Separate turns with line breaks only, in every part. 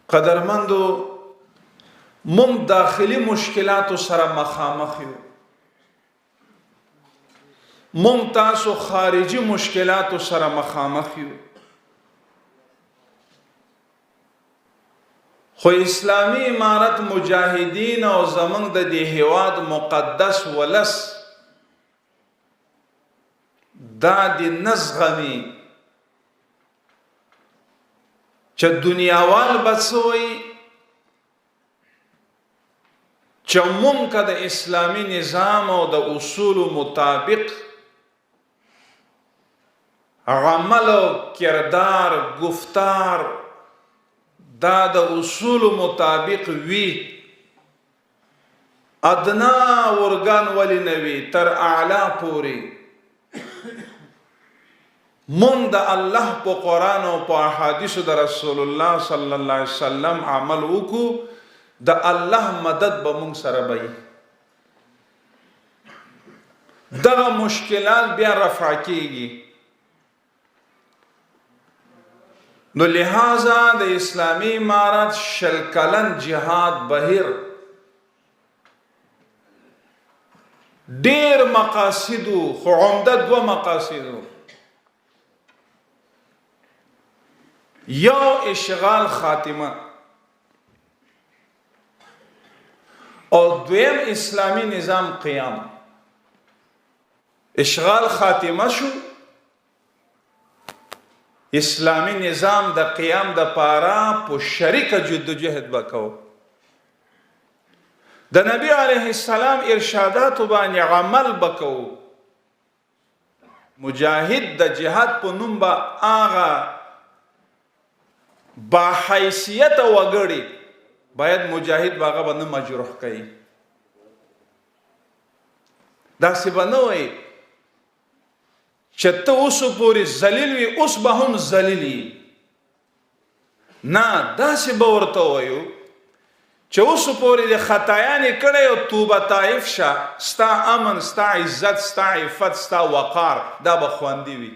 قدرمندو، مونږ داخلي مشکلاتو سره مخامخ یو، مونږ تاسو خارجي مشکلاتو سره مخامخ یو، خو اسلامي امارت مجاهدین او زمونږ د دې هیواد مقدس ولس دا دې نه زغمي چې دنیاوال به څه وایي، چې مونږ که د اسلامي نظام او د اصولو مطابق عمل او کردار، گفتار دا د اصولو مطابق وي، ادنا ارګان ولې نه وي تر اعلی پورې، مونږ د الله په قرآن او په احادیثو د رسول الله صلی الله علیه وسلم عمل وکړو، د الله مدد به مونږ سره به وي. دغه مشکلات بیا رفع کیږي. نو لہذا د اسلامي امارت 20 کلن جهاد بهیر ډیر مقاصدو، خو عمده دوه مقاصدو: یو اشغال خاتمه او دویم اسلامی نظام قیام. اشغال خاتمه شو، اسلامی نظام د قیام د پاره په شریکه جدوجهد وکاو، د نبی علیه السلام ارشادات باندې عمل وکاو. مجاهد د جهاد په نوم به هغه با حیثیت وګړي باید مجاهد به هغه به نه مجروح کوي. داسې به نه وایي چې ته اوس پورې ذلیل وي، اوس به هم ذلیل یې. نه، داسې به ورته وایو چې اوس پورې د خطایانې کړی او توبه تائف شه، ستا امن، ستا عزت، ستا عفت، ستا وقار دا به خوندي وي.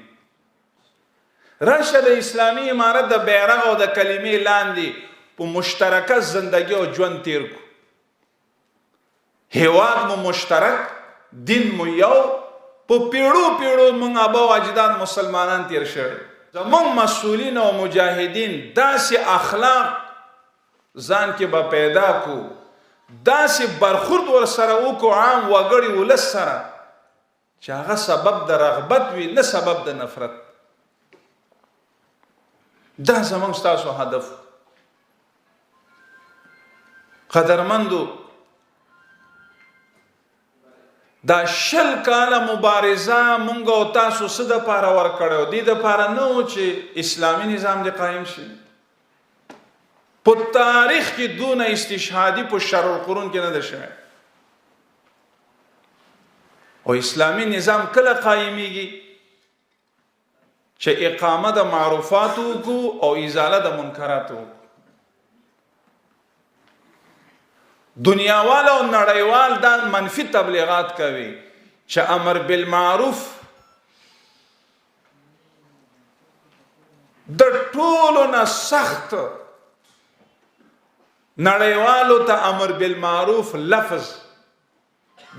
راشه د اسلامي امارت د بیرغ او د کلمې لاندې په مشترکه زندګي او ژوند تیر کو. هیواد مو مشترک، دین مو یو، په پیړو پیړو مونږ ابا او اجداد مسلمانان تیر شوی. زمونږ مسؤلین او مجاهدین داسې اخلاق ځان کې به پیدا کو، داسې برخورد ورسره وکړو عام وګړي ولس سره چې هغه سبب د رغبت وي، نه سبب د نفرت. دا زمونږ ستاسو هدف. قدرمندو، دا 20 کاله مبارزه مونږ او تاسو څه د پاره ورکړو؟ دې د پاره نه و چې اسلامي نظام دې قایم شي. په تاریخ کې دونه استشهادي په شر القرون کې نه ده شوی. او اسلامي نظام کله قایمیږي؟ چې اقامه د معروفاتو وکړو او ازاله د منکراتو وکړو. دنیاوال او نړیوال دا منفي تبلیغات کوي چې امر بالمعروف د ټولو نه سخت نړیوالو ته امر بالمعروف لفظ،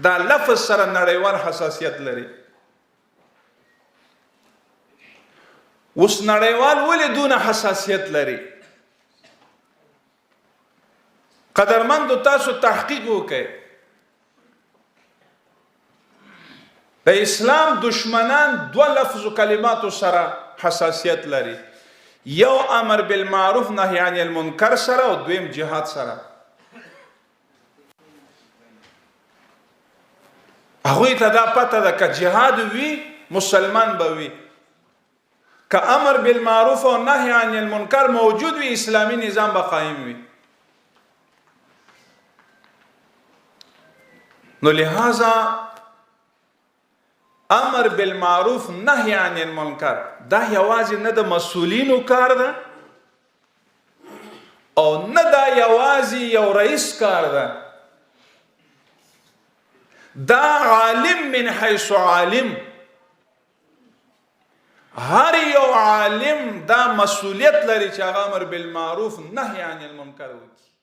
دا لفظ سره نړیوال حساسیت لري. اوس نړیوال ولې دونه حساسیت لري؟ قدرمندو، تاسو تحقیق وکړئ. د اسلام دشمنان دوه لفظ کلماتو سره حساسیت لري: یو امر بالمعروف نهی عن المنکر سره او دویم جهاد سره. هغوی ته دا پته ده که جهاد وي مسلمان به وي، که امر بالمعروف او نهی عن المنکر موجود وي اسلامي نظام به قایم وي. نو لہذا امر بالمعروف نهی عن المنکر دا یوازې نه د مسؤلینو کار ده او نه دا یوازې یو رئیس کار ده. دا عالم من حيث عالم، هر یو عالم دا مسولیت لري چې هغه امر بالمعروف نهی عن المنکر وکړي.